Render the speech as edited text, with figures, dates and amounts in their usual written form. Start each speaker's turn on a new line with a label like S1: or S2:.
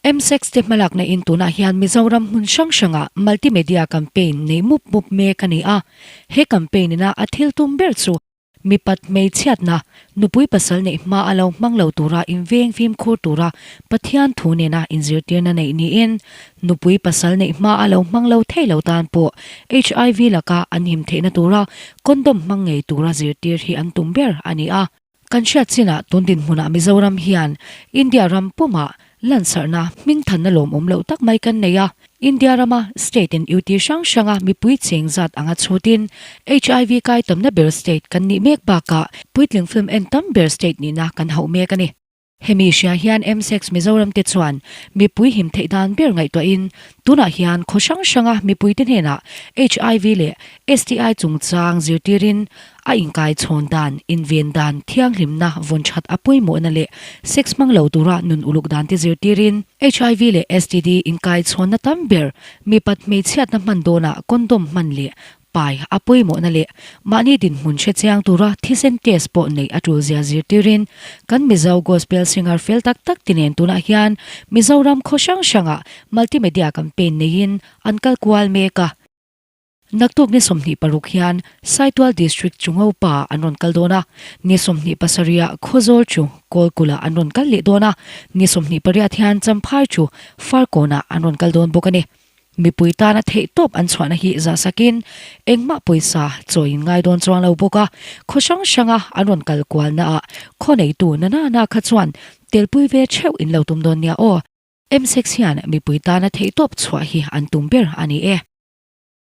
S1: MSEX te hmalakna in tunah hian Mizoram hmun hrang hrangah multimedia campaign nei mup mup mek a ni a. He campaign ina a thil tum ber chu mipat hmeichhiatna, nupui pasal neih hma a lo hmang lo tura inveng fimkhur tura Pathian thu nena inzirtirna neih niin, nupui pasal neih hma a lo hmang lo thei lo tan pawh HIV laka an him theihna tura condom hmang ngei tura zirtir hi an tum ber a ni a. Kan hriat chinah tun dinhmunah Mizoram hian India ram pumah lansarhna hmingthanna lawmawm loh tak mai kan nei a. India rama state in UT hrang hranga mipui cheng zat anga chhutin HIV kai tamna ber state kan nih mek bakah puitling film en tam ber state nihna kan hauh mek a ni. Hemi hria hian MSEX Mizoram te chuan mipui him theih dan ber ngaihtuahin tunah hian khaw hrang hranga mipuite hnenah HIV leh STI chungchang zirtirin a inkai chhawn dan, inven dan, thianghlimna vawn that a pawimawhna leh sex hmang lo tura nun uluk dan te zirtirin HIV leh STD inkai chhawnna tam ber mipat hmeichhiatna hman dawnah condom hman leh Pai a pawimawhna leh mahni dinhmun hre chiang tura thisen test pawh neih a tul zia zirtirin kan Mizo Gospel singer fel tak tak ti nen tunah hian Mizoram khaw hrang hrangah multimedia campaign neiin an kal kual mek a. Naktuk ni 26 hian Saitual District chu Ngopa an rawn kal dawn a, ni 27 ah Khawzawl chu Kawlkula an rawn kal leh dawn a, ni 28 hian Champhai chu Farkawnah an rawn kal dawn bawk a ni. Mipui tana theihtawp an chhuahna hi zahsakin engmah pawisa chawiin ngai dawn chuang lo bawk a, khaw hrang hranga an rawn kal kualnaah khaw neitu na na na kha chuan telpui ve theuh in lo tum dawn nia aw. MSEX hian mipui tana theihtawp chhuah hi an tum ber a ni e.